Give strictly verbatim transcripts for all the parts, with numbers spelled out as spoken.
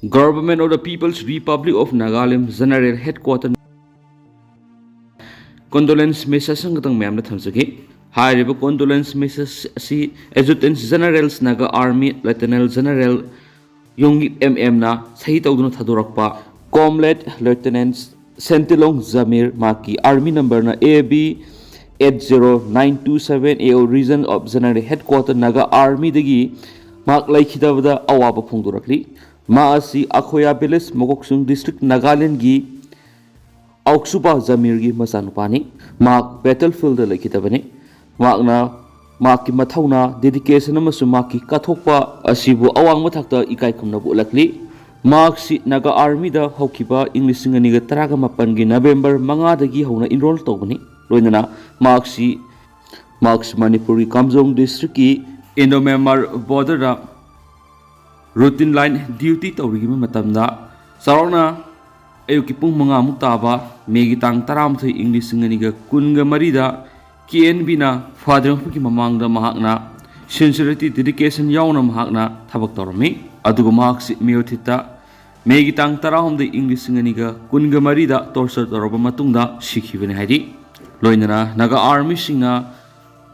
Government of the People's Republic of Nagaland General Headquarter condolence message ꯑꯃꯈꯛꯇꯪ ꯃꯌꯥꯝꯗ ꯊꯝꯖꯒꯦ꯫ ꯍꯥꯏꯔꯤꯕ condolence message ꯑꯁꯤ Adjutant General Naga Army Lieutenant General Yongnip M ꯑꯦꯝꯅ ꯁꯍꯤ ꯇꯧꯗꯨꯅ ꯊꯥꯗꯣꯔꯛꯄ, Comrade Lieutenant ꯁꯦꯟꯇꯤꯂꯣꯡ ꯖꯃꯤꯔ, ꯃꯍꯥꯛꯀꯤ army numberꯅ A B eight zero nine two seven, A O Region of General Headquarter Naga Armyꯗꯒꯤ ꯃꯍꯥꯛ ꯂꯩꯈꯤꯗꯕꯗ ꯑꯋꯥꯕ ꯐꯣꯡꯗꯣꯔꯛꯂꯤ꯫ ꯃꯍꯥꯛ ꯑꯁꯤ ꯑꯈꯣꯌꯥ village, ꯃꯣꯀꯣꯛꯆꯨꯡ district, ꯅꯥꯒꯥꯂꯦꯟꯒꯤ ꯑꯥꯎꯛꯁꯨꯕꯥ ꯖꯃꯤꯔꯒꯤ ꯃꯆꯥꯅꯨꯄꯥꯅꯤ꯫ ꯃꯍꯥꯛ battle fieldꯗ ꯂꯩꯈꯤꯗꯕꯅꯤ꯫ ꯃꯍꯥꯛꯅ ꯃꯍꯥꯛꯀꯤ ꯃꯊꯧꯅꯥ, dedication ꯑꯃꯁꯨꯡ ꯃꯍꯥꯛꯀꯤ ꯀꯠꯊꯣꯛꯄ ꯑꯁꯤꯕꯨ ꯑꯋꯥꯡꯕ ꯊꯥꯛꯇ ꯏꯀꯥꯏ ꯈꯨꯝꯅꯕ ꯎꯠꯂꯛꯂꯤ꯫ ꯃꯍꯥꯛꯁꯤ ꯅꯥꯒꯥ Armyꯗ ꯍꯧꯈꯤꯕ ꯏꯪ ꯂꯤꯁꯤꯡ ꯑꯅꯤꯒ ꯇꯔꯥꯒ ꯃꯥꯄꯟꯒꯤ November ꯃꯉꯥꯗꯒꯤ ꯍꯧꯅ enroll ꯇꯧꯕꯅꯤ꯫ ꯂꯣꯏꯅꯅ ꯃꯍꯥꯛꯁꯤ, ꯃꯍꯥꯛꯁꯤ ꯃꯅꯤꯄꯨꯔꯒꯤ ꯀꯥꯝꯖꯣꯡ districtꯀꯤ Indo-Myanmar borderꯗ routine line duty ꯇꯧꯔꯤꯕ ꯃꯇꯝꯗ, ꯆꯥꯎꯔꯥꯛꯅ ꯑꯌꯨꯛꯀꯤ ꯄꯨꯡ ꯃꯉꯥꯃꯨꯛ ꯇꯥꯕ ꯃꯦꯒꯤ ꯇꯥꯡ ꯇꯔꯥꯃꯥꯊꯣꯏ, ꯏꯪ ꯂꯤꯁꯤꯡ ꯑꯅꯤꯒ ꯀꯨꯟꯒ ꯃꯔꯤꯗ KNBꯅ ꯐꯥꯗ꯭ꯔꯤꯉꯩꯒꯤ ꯃꯃꯥꯡꯗ ꯃꯍꯥꯛꯅ sincerity, dedication ꯌꯥꯎꯅ ꯃꯍꯥꯛꯅ ꯊꯕꯛ ꯇꯧꯔꯝꯃꯤ꯫ ꯑꯗꯨꯒ ꯃꯍꯥꯛꯁꯤ ꯃꯤꯑꯣꯊꯤꯠꯇ ꯃꯦꯒꯤ ꯇꯥꯡ ꯇꯔꯥꯍꯨꯝꯗꯣꯏ, ꯏꯪ ꯂꯤꯁꯤꯡ ꯑꯅꯤꯒ ꯀꯨꯟꯒ ꯃꯔꯤꯗ torture ꯇꯧꯔꯕ ꯃꯇꯨꯡꯗ ꯁꯤꯈꯤꯕꯅꯤ ꯍꯥꯏꯔꯤ꯫ ꯂꯣꯏꯅꯅ ꯅꯥꯒꯥ Armyꯁꯤꯡꯅ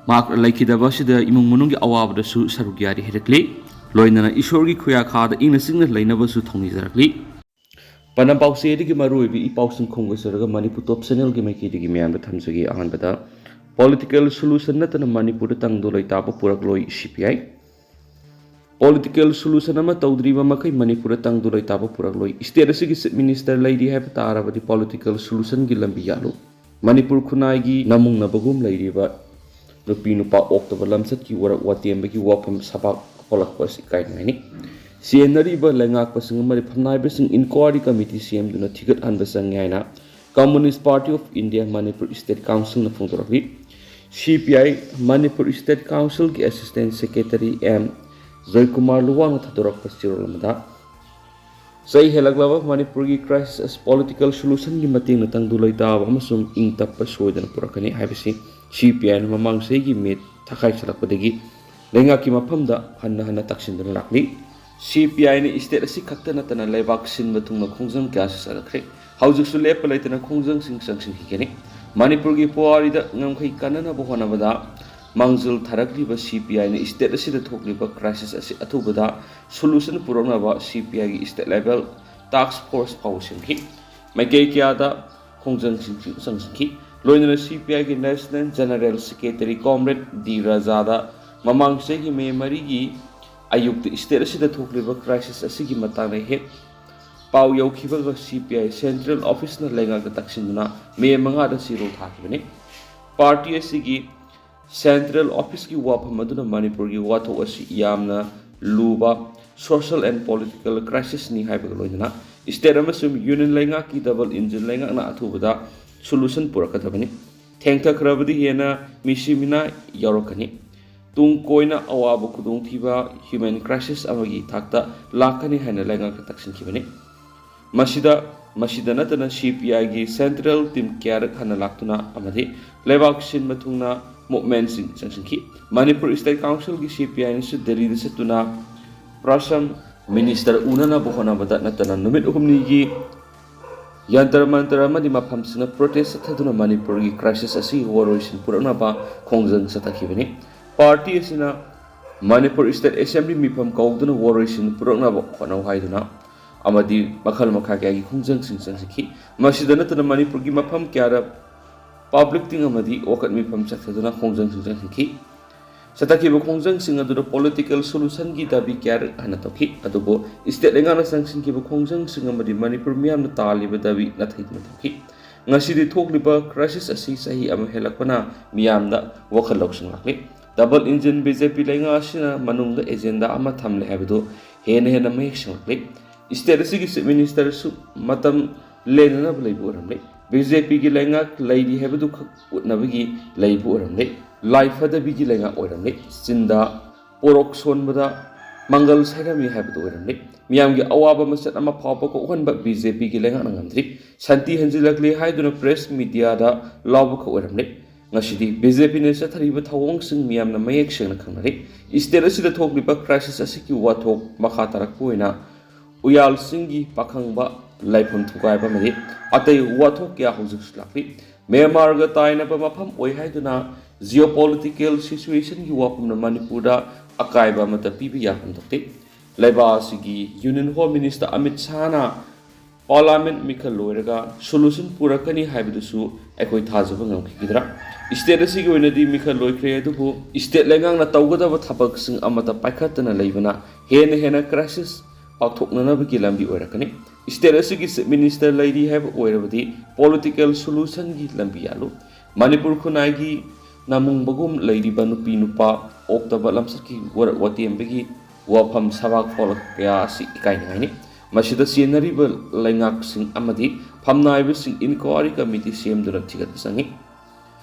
ꯃꯍꯥꯛ ꯂꯩꯈꯤꯗꯕ ꯑꯁꯤꯗ ꯏꯃꯨꯡ ꯃꯅꯨꯡꯒꯤ ꯑꯋꯥꯕꯗꯁꯨ ꯁꯔꯨꯛ ꯌꯥꯔꯤ ꯍꯥꯏꯔꯛꯂꯤ꯫ ꯂꯣꯏꯅꯅ ꯏꯁꯣꯔꯒꯤ ꯈꯨꯌꯥꯈꯥꯗ ꯏꯪꯅ ꯆꯤꯛꯅ ꯂꯩꯅꯕꯁꯨ ꯊꯧꯅꯤꯖꯔꯛꯂꯤ꯫ ꯄꯥꯎꯆꯦꯗꯒꯤ ꯃꯔꯨꯑꯣꯏꯕ ꯏ ꯄꯥꯎꯁꯤꯡ ꯈꯣꯝꯒꯠꯆꯔꯒ ꯃꯅꯤꯄꯨꯔ Top Channelꯒꯤ ꯃꯥꯏꯀꯩꯗꯒꯤ ꯃꯌꯥꯝꯗ ꯊꯝꯖꯒꯦ꯫ ꯑꯍꯥꯟꯕꯗ, political solution ꯅꯠꯇꯅ ꯃꯅꯤꯄꯨꯔꯗ ꯇꯪꯗꯨ ꯂꯩꯇꯥꯕ ꯄꯨꯔꯛꯂꯣꯏ CPI꯫ Political solution ꯑꯃ ꯇꯧꯗ꯭ꯔꯤꯕ ꯃꯈꯩ ꯃꯅꯤꯄꯨꯔꯗ ꯇꯪꯗꯨ ꯂꯩꯇꯥꯕ ꯄꯨꯔꯛꯂꯣꯏ꯫ State ꯑꯁꯤꯒꯤ Chief Minister ꯂꯩꯔꯤ ꯍꯥꯏꯕ ꯇꯥꯔꯕꯗꯤ political solutionꯒꯤ ꯂꯝꯕꯤ ꯌꯥꯠꯂꯨ꯫ ꯃꯅꯤꯄꯨꯔ ꯈꯨꯟꯅꯥꯏꯒꯤ ꯅꯃꯨꯡꯅꯕꯒꯨꯝ ꯂꯩꯔꯤꯕ ꯅꯨꯄꯤ ꯅꯨꯄꯥ ꯑꯣꯛꯇꯕ ꯂꯝꯆꯠꯀꯤ ꯋꯥꯔꯛ ꯋꯥꯇꯦꯝꯕꯒꯤ ꯋꯥꯐꯝ ꯁꯕꯥꯛ ꯍꯧꯂꯛꯄ ꯑꯁꯤ ꯏꯀꯥꯏ ꯅꯤꯡꯉꯥꯏꯅꯤ꯫ ꯆꯦꯟꯅꯔꯤꯕ ꯂꯩꯉꯥꯛꯄꯁꯤꯡ ꯑꯃꯗꯤ ꯐꯝꯅꯥꯏꯕꯁꯤꯡ inquiry committee ꯁꯦꯝꯗꯨꯅ ꯊꯤꯒꯠꯍꯟꯕ ꯆꯪꯉꯤ ꯍꯥꯏꯅ Communist Party of India Manipur State Councilꯅ ꯐꯣꯡꯗꯣꯔꯛꯂꯤ꯫ CPI Manipur State Councilꯒꯤ Assistant Secretary M Joykumar ꯂꯨꯋꯥꯡꯅ ꯊꯥꯗꯣꯔꯛꯄ ꯆꯦꯔꯣꯜ ꯑꯃꯗ, ꯆꯍꯤ ꯍꯦꯜꯂꯛꯂꯕ ꯃꯅꯤꯄꯨꯔꯒꯤ crisis political solutionꯒꯤ ꯃꯇꯦꯡꯅ ꯇꯪꯗꯨ ꯂꯩꯇꯥꯕ ꯑꯃꯁꯨꯡ ꯏꯪ ꯇꯞꯄ ꯁꯣꯏꯗꯅ ꯄꯨꯔꯛꯀꯅꯤ ꯍꯥꯏꯕꯁꯤ CPIꯅ ꯃꯃꯥꯡ ꯆꯍꯤꯒꯤ May ꯊꯥꯈꯥꯏ ꯆꯜꯂꯛꯄꯗꯒꯤ ꯂꯩꯉꯥꯛꯀꯤ ꯃꯐꯝꯗ ꯍꯟꯅ ꯍꯟꯅ ꯇꯛꯁꯤꯟꯗꯨꯅ ꯂꯥꯛꯂꯤ꯫ ꯁꯤ ꯄꯤ ꯑꯥꯏꯅ ꯏꯁꯇꯦꯠ ꯑꯁꯤ ꯈꯛꯇ ꯅꯠꯇꯅ ꯂꯩꯕꯥꯛ ꯁꯤꯟꯕ ꯊꯨꯡꯅ ꯈꯣꯡꯖꯪ ꯀꯌꯥꯁꯨ ꯆꯠꯅꯈ꯭ꯔꯦ꯫ ꯍꯧꯖꯤꯛꯁꯨ ꯂꯦꯞꯄ ꯂꯩꯇꯅ ꯈꯣꯡꯖꯪꯁꯤꯡ ꯆꯪꯁꯤꯟꯈꯤꯒꯅꯤ꯫ ꯃꯅꯤꯄꯨꯔꯒꯤ ꯄꯨꯋꯥꯔꯤꯗ ꯉꯝꯈꯩ ꯀꯟꯅꯅꯕ ꯍꯣꯠꯅꯕꯗ ꯃꯥꯡꯖꯤꯜ ꯊꯥꯔꯛꯂꯤꯕ ꯁꯤ ꯄꯤ ꯑꯥꯏꯅ ꯏꯁꯇꯦꯠ ꯑꯁꯤꯗ ꯊꯣꯛꯂꯤꯕ ꯀ꯭ꯔꯥꯏꯁꯤꯁ ꯑꯁꯤ ꯑꯊꯨꯕꯗ ꯁꯣꯂꯨꯁꯟ ꯄꯨꯔꯛꯅꯕ ꯁꯤ ꯄꯤ ꯑꯥꯏꯒꯤ ꯏꯁꯇꯦꯠ ꯂꯦꯚꯦꯜ ꯇꯥꯛꯁ ꯐꯣꯔꯁ ꯐꯥꯎꯕ ꯁꯦꯝꯈꯤ꯫ ꯃꯥꯏꯀꯩ ꯀꯌꯥꯗ ꯈꯣꯡꯖꯪꯁꯤꯡꯁꯨ ꯆꯪꯁꯤꯟꯈꯤ꯫ ꯂꯣꯏꯅꯅ ꯁꯤ ꯄꯤ ꯑꯥꯏꯒꯤ ꯅꯦꯁꯅꯦꯜ ꯖꯦꯅꯔꯦꯜ ꯁꯦꯀ꯭ꯔꯦꯇꯔꯤ ꯀꯣꯝꯔꯦꯗ ꯗꯤ ꯔꯥꯖꯥꯗ ꯃꯃꯥꯡ ꯆꯍꯤꯒꯤ ꯃꯦ ꯃꯔꯤꯒꯤ ꯑꯌꯨꯛꯇ ꯏꯁꯇꯦꯠ ꯑꯁꯤꯗ ꯊꯣꯛꯂꯤꯕ ꯀ꯭ꯔꯥꯏꯁꯤꯁ ꯑꯁꯤꯒꯤ ꯃꯇꯥꯡꯗ ꯍꯦꯛ ꯄꯥꯎ ꯌꯧꯈꯤꯕꯒ ꯁꯤ ꯄꯤ ꯑꯥꯏ ꯁꯦꯟꯇ꯭ꯔꯦꯜ ꯑꯣꯐꯤꯁꯅ ꯂꯩꯉꯥꯛꯇ ꯇꯛꯁꯤꯟꯗꯨꯅ ꯃꯦ ꯃꯉꯥꯗ ꯆꯦꯔꯣꯜ ꯊꯥꯈꯤꯕꯅꯤ꯫ ꯄꯥꯔꯇꯤ ꯑꯁꯤꯒꯤ ꯁꯦꯟꯇ꯭ꯔꯦꯜ ꯑꯣꯐꯤꯁꯀꯤ ꯋꯥꯐꯝ ꯑꯗꯨꯅ ꯃꯅꯤꯄꯨꯔꯒꯤ ꯋꯥꯊꯣꯛ ꯑꯁꯤ ꯌꯥꯝꯅ ꯂꯨꯕ ꯁꯣꯁꯤꯌꯦꯜ ꯑꯦꯟ ꯄꯣꯂꯤꯇꯤꯀꯦꯜ ꯀ꯭ꯔꯥꯏꯁꯤꯁꯅꯤ ꯍꯥꯏꯕꯒ ꯂꯣꯏꯅꯅ ꯏꯁꯇꯦꯠ ꯑꯃꯁꯨꯡ ꯌꯨꯅꯤꯌꯟ ꯂꯩꯉꯥꯛꯀꯤ ꯗꯕꯜ ꯏꯟꯖꯤꯟ ꯂꯩꯉꯥꯛꯅ ꯑꯊꯨꯕꯗ ꯁꯣꯂꯨꯁꯟ ꯄꯨꯔꯛꯀꯗꯕꯅꯤ꯫ ꯊꯦꯡꯊꯈ꯭ꯔꯕꯗꯤ ꯍꯦꯟꯅ ꯃꯤꯁꯤ ꯃꯤꯅꯥ ꯌꯥꯎꯔꯛꯀꯅꯤ꯫ ꯇꯨꯡ ꯀꯣꯏꯅ ꯑꯋꯥꯕ ꯈꯨꯗꯣꯡꯊꯤꯕ ꯍ꯭ꯌꯨꯃꯦꯟ ꯀ꯭ꯔꯥꯏꯁꯤꯁ ꯑꯃꯒꯤ ꯏꯊꯥꯛꯇ ꯂꯥꯛꯀꯅꯤ ꯍꯥꯏꯅ ꯂꯩꯉꯥꯛꯅ ꯇꯛꯁꯤꯟꯈꯤꯕꯅꯤ꯫ ꯃꯁꯤꯗ ꯃꯁꯤꯗ ꯅꯠꯇꯅ ꯁꯤ ꯄꯤ ꯑꯥꯏꯒꯤ ꯁꯦꯟꯇ꯭ꯔꯦꯜ ꯇꯤꯝ ꯀꯌꯥꯔꯛ ꯍꯟꯅ ꯂꯥꯛꯇꯨꯅ ꯑꯃꯗꯤ ꯂꯩꯕꯥꯛ ꯁꯤꯟꯕ ꯊꯨꯡꯅ ꯃꯨꯚꯃꯦꯟꯁꯤꯡ ꯆꯪꯁꯤꯟꯈꯤ꯫ ꯃꯅꯤꯄꯨꯔ ꯏꯁꯇꯦꯠ ꯀꯥꯎꯟꯁꯤꯜꯒꯤ ꯁꯤ ꯄꯤ ꯑꯥꯏꯅꯁꯨ ꯗꯦꯜꯂꯤꯗ ꯆꯠꯇꯨꯅ ꯄ꯭ꯔꯥꯏꯝ ꯃꯤꯅꯤꯁꯇꯔ ꯎꯅꯅꯕ ꯍꯣꯠꯅꯕꯗ ꯅꯠꯇꯅ ꯅꯨꯃꯤꯠ ꯍꯨꯝꯅꯤꯒꯤ ꯌꯟꯇꯔ ꯃꯟꯇꯔ ꯑꯃꯗꯤ ꯃꯐꯝꯁꯤꯡꯗ ꯄ꯭ꯔꯣꯇꯦꯁ ꯆꯠꯊꯗꯨꯅ ꯃꯅꯤꯄꯨꯔꯒꯤ ꯀ꯭ꯔꯥꯏꯁꯤꯁ ꯑꯁꯤꯒꯤ ꯋꯥꯔꯣꯏꯁꯤꯟ ꯄꯨꯔꯛꯅꯕ ꯈꯣꯡꯖꯪ ꯆꯠꯊꯈꯤꯕꯅꯤ꯫ ꯄꯥꯔꯇꯤ ꯑꯁꯤꯅ ꯃꯅꯤꯄꯨꯔ ꯏꯁꯇꯦꯠ ꯑꯦꯁꯦꯝꯕ꯭ꯂꯤ ꯃꯤꯐꯝ ꯀꯧꯗꯨꯅ ꯋꯥꯔꯣꯏꯁꯤꯟ ꯄꯨꯔꯛꯅꯕ ꯍꯣꯠꯅꯧ ꯍꯥꯏꯗꯨꯅ ꯑꯃꯗꯤ ꯃꯈꯜ ꯃꯈꯥ ꯀꯌꯥꯒꯤ ꯈꯣꯡꯖꯪꯁꯤꯡ ꯆꯪꯁꯤꯟꯈꯤ꯫ ꯃꯁꯤꯗ ꯅꯠꯇꯅ ꯃꯅꯤꯄꯨꯔꯒꯤ ꯃꯐꯝ ꯀꯌꯥꯗ ꯄꯕ꯭ꯂꯤꯛꯇꯤꯡ ꯑꯃꯗꯤ ꯋꯥꯀꯠ ꯃꯤꯐꯝ ꯆꯠꯊꯗꯨꯅ ꯈꯣꯡꯖꯪꯁꯤꯡ ꯆꯪꯁꯤꯟꯈꯤ꯫ ꯆꯠꯊꯈꯤꯕ ꯈꯣꯡꯖꯪꯁꯤꯡ ꯑꯗꯨꯗ ꯄꯣꯂꯤꯇꯤꯀꯦꯜ ꯁꯣꯂꯨꯁꯟꯒꯤ ꯗꯥꯕꯤ ꯀꯌꯥꯔꯛ ꯍꯟꯅ ꯇꯧꯈꯤ, ꯑꯗꯨꯕꯨ ꯏꯁꯇꯦꯠ ꯂꯩꯉꯥꯛꯅ ꯆꯪꯁꯤꯟꯈꯤꯕ ꯈꯣꯡꯖꯪꯁꯤꯡ ꯑꯃꯗꯤ ꯃꯅꯤꯄꯨꯔ ꯃꯤꯌꯥꯝꯅ ꯇꯥꯜꯂꯤꯕ ꯗꯥꯕꯤ ꯅꯥꯊꯩꯗꯨꯅ ꯇꯧꯈꯤ꯫ ꯉꯁꯤꯗꯤ ꯊꯣꯛꯂꯤꯕ ꯀ꯭ꯔꯥꯏꯁꯤꯁ ꯑꯁꯤ ꯆꯍꯤ ꯑꯃ ꯍꯦꯜꯂꯛꯄꯅ ꯃꯤꯌꯥꯝꯗ ꯋꯥꯈꯜ ꯂꯧꯁꯤꯡ ꯂꯥꯛꯂꯤ꯫ ꯗꯕꯜ ꯏꯟꯖꯤꯟ ꯕꯤ ꯖꯦ ꯄꯤ ꯂꯩꯉꯥꯛ ꯑꯁꯤꯅ ꯃꯅꯨꯡꯗ ꯑꯦꯖꯦꯟꯗꯥ ꯑꯃ ꯊꯝꯂꯦ ꯍꯥꯏꯕꯗꯨ ꯍꯦꯟꯅ ꯍꯦꯟꯅ ꯃꯌꯦꯛ ꯁꯦꯡꯂꯛꯂꯤ꯫ ꯏꯁꯇꯦꯠ ꯑꯁꯤꯒꯤ ꯆꯤꯐ ꯃꯤꯅꯤꯁꯇꯔꯁꯨ ꯃꯇꯝ ꯂꯦꯟꯅꯅꯕ ꯂꯩꯕ ꯑꯣꯏꯔꯝꯂꯦ꯫ ꯕꯤ ꯖꯦ ꯄꯤꯒꯤ ꯂꯩꯉꯥꯛ ꯂꯩꯔꯤ ꯍꯥꯏꯕꯗꯨ ꯈꯛ ꯎꯠꯅꯕꯒꯤ ꯂꯩꯕ ꯑꯣꯏꯔꯝꯂꯦ꯫ ꯂꯥꯏ ꯐꯗꯕꯤꯒꯤ ꯂꯩꯉꯥꯛ ꯑꯣꯏꯔꯝꯂꯦ꯫ ꯆꯤꯟꯗ ꯄꯣꯔꯣꯛ ꯁꯣꯟꯕꯗ ꯃꯪꯒꯜ ꯁꯥꯏꯔꯝꯃꯤ ꯍꯥꯏꯕꯗꯨ ꯑꯣꯏꯔꯝꯂꯦ꯫ ꯃꯤꯌꯥꯝꯒꯤ ꯑꯋꯥꯕ ꯃꯆꯦꯠ ꯑꯃ ꯐꯥꯎꯕ ꯀꯣꯛꯍꯟꯕ ꯕꯤ ꯖꯦ ꯄꯤꯒꯤ ꯂꯩꯉꯥꯛꯅ ꯉꯝꯗ꯭ꯔꯤ꯫ ꯁꯥꯟꯇꯤ ꯍꯟꯖꯤꯜꯂꯛꯂꯦ ꯍꯥꯏꯗꯨꯅ ꯄ꯭ꯔꯦꯁ ꯃꯤꯗꯤꯌꯥꯗ ꯂꯥꯎꯕꯈꯛ ꯑꯣꯏꯔꯝꯂꯦ꯫ ꯉꯁꯤꯗꯤ ꯕꯤ ꯖꯦ ꯄꯤꯅ ꯆꯠꯊꯔꯤꯕ ꯊꯧꯑꯣꯡꯁꯤꯡ ꯃꯤꯌꯥꯝꯅ ꯃꯌꯦꯛ ꯁꯦꯡꯅ ꯈꯪꯅꯔꯤ꯫ ꯁ꯭ꯇꯦꯠ ꯑꯁꯤꯗ ꯊꯣꯛꯂꯤꯕ ꯀ꯭ꯔꯥꯏꯁꯤꯁ ꯑꯁꯤꯒꯤ ꯋꯥꯊꯣꯛ ꯃꯈꯥ ꯇꯥꯔꯛꯄ ꯑꯣꯏꯅ ꯎꯌꯥꯜꯁꯤꯡꯒꯤ ꯄꯥꯈꯪꯕ ꯂꯥꯏꯐꯝ ꯊꯨꯒꯥꯏꯕ ꯑꯃꯗꯤ ꯑꯇꯩ ꯋꯥꯊꯣꯛ ꯀꯌꯥ ꯍꯧꯖꯤꯛꯁꯨ ꯂꯥꯛꯂꯤ꯫ ꯃ꯭ꯌꯥꯟꯃꯥꯔꯒ ꯇꯥꯏꯅꯕ ꯃꯐꯝ ꯑꯣꯏ ꯍꯥꯏꯗꯨꯅ geopolitical situationꯒꯤ ꯋꯥꯐꯝꯅ ꯃꯅꯤꯄꯨꯔꯗ ꯑꯀꯥꯏꯕ ꯑꯃꯠꯇ ꯄꯤꯕ ꯌꯥꯐꯝ ꯊꯣꯛꯇꯦ꯫ ꯂꯩꯕꯥꯛ ꯑꯁꯤꯒꯤ Union Home Minister Amit ꯁꯥꯍꯅ Parliament ꯃꯤꯈꯜ ꯂꯣꯏꯔꯒ solution ꯄꯨꯔꯛꯀꯅꯤ ꯍꯥꯏꯕꯗꯨꯁꯨ ꯑꯩꯈꯣꯏ ꯊꯥꯖꯕ ꯉꯝꯈꯤꯒꯗ꯭ꯔꯥ? ꯁ꯭ꯇꯦꯠ ꯑꯁꯤꯒꯤ ꯑꯣꯏꯅꯗꯤ ꯃꯤꯈꯜ ꯂꯣꯏꯈ꯭ꯔꯦ, ꯑꯗꯨꯕꯨ ꯁ꯭ꯇꯦꯠ ꯂꯩꯉꯥꯛꯅ ꯇꯧꯒꯗꯕ ꯊꯕꯛꯁꯤꯡ ꯑꯃꯠꯇ ꯄꯥꯏꯈꯠꯇꯅ ꯂꯩꯕꯅ ꯍꯦꯟꯅ ꯍꯦꯟꯅ ꯀ꯭ꯔꯥꯏꯁꯤꯁ ꯄꯥꯛꯊꯣꯛꯅꯅꯕꯒꯤ ꯂꯝꯕꯤ ꯑꯣꯏꯔꯛꯀꯅꯤ꯫ ꯁ꯭ꯇꯦꯠ ꯑꯁꯤꯒꯤ ꯆꯤꯐ ꯃꯤꯅꯤꯁꯇꯔ ꯂꯩꯔꯤ ꯍꯥꯏꯕ ꯑꯣꯏꯔꯕꯗꯤ political solutionꯒꯤ ꯂꯝꯕꯤ ꯌꯥꯠꯂꯨ꯫ ꯃꯅꯤꯄꯨꯔ ꯈꯨꯟꯅꯥꯏꯒꯤ ꯅꯃꯨꯡꯕꯒꯨꯝ ꯂꯩꯔꯤꯕ ꯅꯨꯄꯤ ꯅꯨꯄꯥ ꯑꯣꯛꯇꯕ ꯂꯝꯆꯠꯀꯤ ꯋꯥꯔꯛ ꯋꯥꯇꯦꯝꯕꯒꯤ ꯋꯥꯐꯝ ꯁꯕꯥꯛ ꯐꯣꯂꯛ ꯀꯌꯥ ꯑꯁꯤ ꯏꯀꯥꯏꯅꯤꯡꯉꯥꯏꯅꯤ꯫ ꯃꯁꯤꯗ ꯆꯦꯟꯅꯔꯤꯕ ꯂꯩꯉꯥꯛꯁꯤꯡ ꯑꯃꯗꯤ ꯐꯝꯅꯥꯏꯕꯁꯤꯡ inquiry committee ꯁꯦꯝꯗꯨꯅ ꯊꯤꯒꯠꯄ ꯆꯪꯏ꯫